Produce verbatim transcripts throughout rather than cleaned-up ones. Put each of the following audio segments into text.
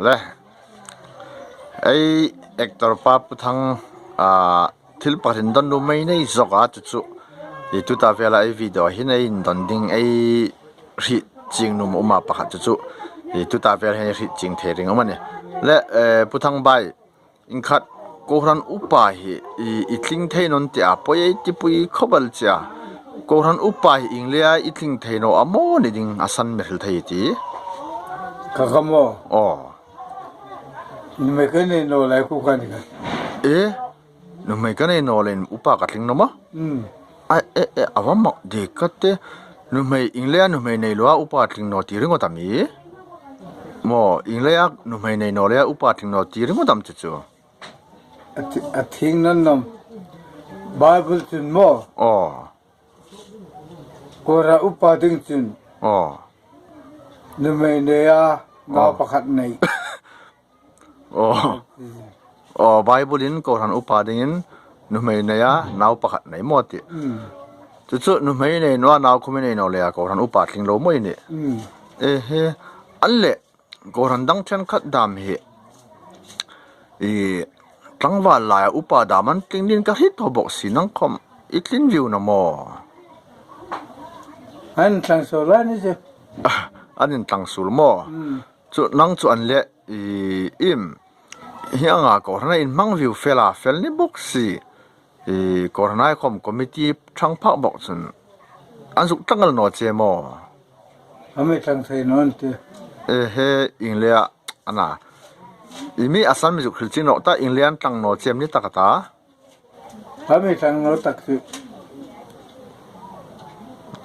Le, ei actor pa Pu Thang, a, thil pakhat indon nuom ei nei zawk a, chu chu. I tuta vela ei video hin ei indon ding ei hriet chieng nuom um a pakhat chu chu. I tuta vel hin ei hriet chieng thei ring um a nih. Le, eh, Pu Thang bai, inkhat kohran upa hi i, i tling thei naw ni ti a, poi ei tipui khop el che a. Kohran upa hi ieng leia i tling thei naw a maw ni ding a san mi hril thei ti. Ka ka maw? Aw. Nuhmei ka nei naw lai khu ka ni ka. E? Nuhmei ka nei naw leiin upa ka tling naw maw? Mm. A, e, e, a va mak dik ka ti. Nuhmei, ieng leia nuhmei nei loa upa tling naw ti ringawt am i? Maw, ieng leia nuhmei nei naw leia upa tling naw ti ringawt am chu chu. A thi-, a thing naw ni naw am. Bible chun maw? Aw. Kohran upa ding chun. Aw. Nuhmei neia, nau pakhat nei. Aw. Aw, Bible-in kohran upa dingin nuhmei neia, nau pakhat nei maw ti. Mm. Chu chu nuhmei nei naw a, nau khom i nei naw leia kohran upa tling lo maw i nih. Mm. Ehe, a le, kohran dang ṭhenkhat dam hi i tlangval laia upa dam an tling dingin ka hriet tho bawk si, nang khom i tling viu naw maw? An tlang suol a ni chu. An intlang suol maw? Mm. Chu nang chu a le, i, iem, hi anga kohran a inhmang viu fel a, fel ni bawk si. I, kohran ai khom committee ṭhang phak bawk chun an zuk tlang el naw che maw? A mi tlang thei naw ni ti. Ehe, ieng leia, ana. I mi a san mi zuk hril chieng naw ta, ieng leia an tlang naw che am ni tak a ta? A mi tlang naw tak chu.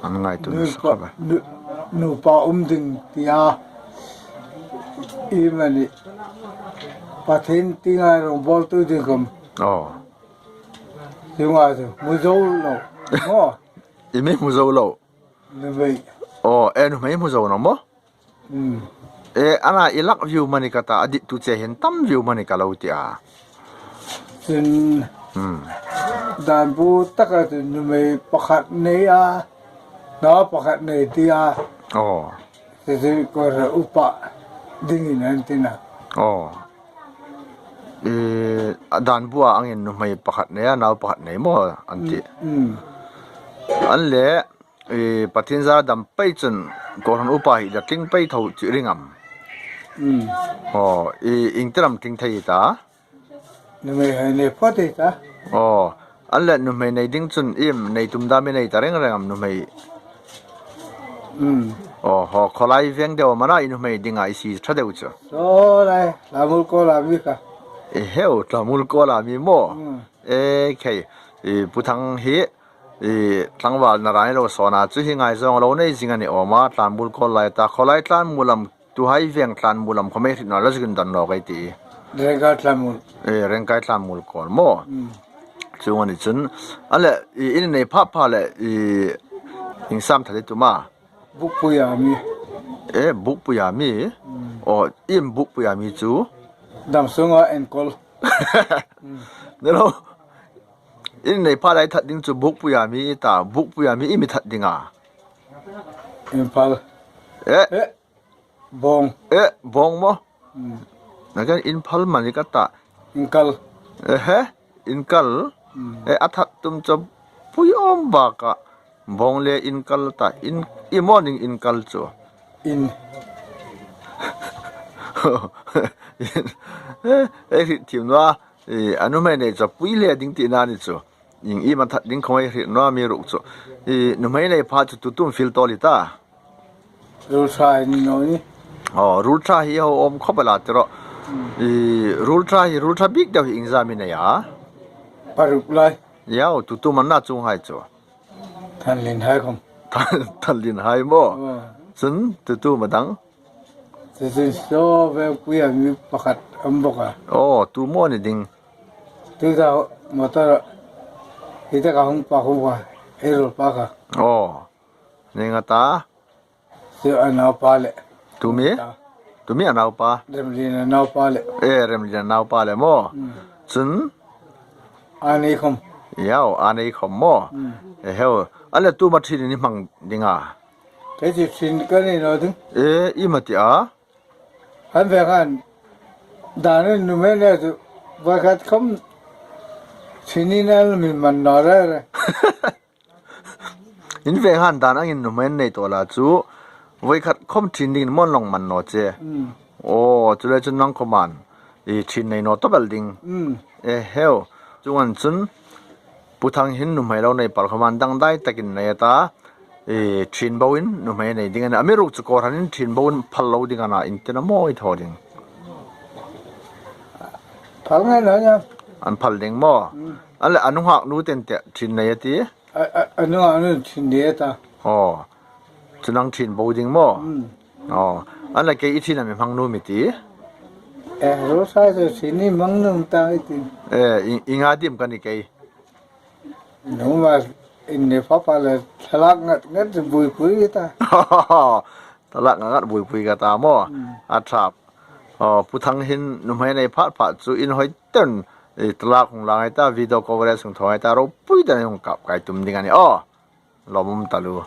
An ngaituo nupa, nu-, nupa um ding ti a. Iemani. Pathien tienga rongbawltu ding khom. Aw. Tienga chu hmu zo lo. Maw. I mi hmu zo lo. Nuhmei. Aw, e nuhmei hmu zo naw maw? Mm. E, ana i lak viu am a ni ka ta, a dittu che hin tam viu am a ni ka lo ti a. Chun, mm, dan bu taka chu nuhmei pakhat nei a, nau pakhat nei ti a. Aw. Chu chu kohran upa dingin an ti a. Aw. E, a dan bua angin nuhmei pakhat nei a, nau pakhat nei maw an ti. Mm, mm. A le, e, Pathien zara dam pei chun kohran upa hi i tling pei tho chie ring am? Mm. Aw, i, ieng tir am tling thei i ta? Nuhmei hai nei phawt i ta. Aw, a le nuhmei nei ding chun iem nei tum dam i nei ta reng reng am nuhmei? Mm. Aw, haw, khawlai veng deu am a na i nuhmei dinga i sie ṭha deu chu? Khawlai, Tlamul Kawla mi kha. E heu, Tlamul Kawla mi maw? Mm. E, khei, i, Pu Thang hi, i, tlangval naran lo sawn a, chu hi ngaizawng lo nei zing a ni awm a, Tlamul Kawl lai ta, khawlai Tlamul am, tuhai veng Tlamul am khom ei hriet naw a, lo zuk indon nawk ei ti. Rengkai Tlamul. E, Rengkai Tlamul Kawl maw? Mm. Chuong a ni chun, a le, i, i nei pha pha le, i, ieng sam that i tum a? Bukpuia mi. E, Bukpuia mi? Mm. Aw, iem Bukpuia mi chu? Dam sunga enkawl. Mm. Ni lo. I nei pha lai that ding chu Bukpuia mi i ta, Bukpuia mi iem i that ding a? Imphal. E. E. Bawng. E, bawng maw? Mm. Nakin Imphal am a ni ka ta. Inkal. Ehe, inkal. Mm. E, a that tum chu pui awm bak a. Bawng le inkal ta, in, i morning inkal chu. In. In. E, e, hriet thiem naw a. E, a nuhmei nei chu pui le ding tina ni chu. Ieng iem a that ding khom ei hriet naw a mi ruk chu. E, nuhmei nei pha chu tutu am fiel tawl i ta? Ruol ṭha ni naw ni. Aw, ruol ṭha hi ho awm khop el a ti ro. Hmm. I, ruol ṭha hi, ruol ṭha bik deu hi iengzam i nei a? Paruk lai. Iau, tutu am a na chuonghai chu? Thanlien hai khom. Than-, Thanlien hai maw? Aw. Chun, tutu am a dang? Tutu saw ve puia mi pakhat a um bawk a. Aw, tu maw ni ding? Tuta motor hi taka hung pa khom kha, ei ruol pa kha. Aw. Ni nga ta? Chu a naupa le. Tu mi? Ta. Tu mi a naupa? Remlien a naupa le. E, Remlien a naupa le maw? Hmm. Chun? A nei khom. Iau, a nei khom maw? Hmm. E heu. A le tu am a ṭhin i hmang ding a? Kei chu thin ka ni naw ding. E, i ma ti a? An ve khan. Dan in nuhmei nei chu voi khat khom thin ni na min man naw re re. In ve khan dan angin nuhmei nei tah la chu voi khat khom thin dingin maw in lo man naw che. Mm. Aw, chule chu nang khomin i thin nei naw tawp el ding. Mm. E heu. Chuong ang chun Pu Thang hin nuhmei lo nei pal khomin dangdai takin nei a ta. I thin boin nuhmei nei ding a nih. Amiruokchu kohranin thin boin phal lo ding a na, in tina maw i thaw ding? Phal ngei naw nia. An phal ding maw? Mm. An leh a nunghak nu ten te thin nei a ti? A, a, a nunghak nu thin nei a ta. Aw. Chu nang thin bo ding maw? Mm. Aw. An leh kei i thin a mi hmang nuom i ti? E, ro sa chu thin ni hmang nuom ta i ti. E, i, i nga dim ka ni kei. Numa in ni papa le thlalak ngat ngat buoipui ta. Thlalak ngat ngat buoipui ka ta maw? Mm. A ṭha. Aw, Pu Thang hin nuhmei nei phat phat chu inhawi ten, e, thlalak hung la ngai ta, video coverage hung thaw ngai ta, ropui ten hung kap kai tum ding a nih aw. Lawmum taluo.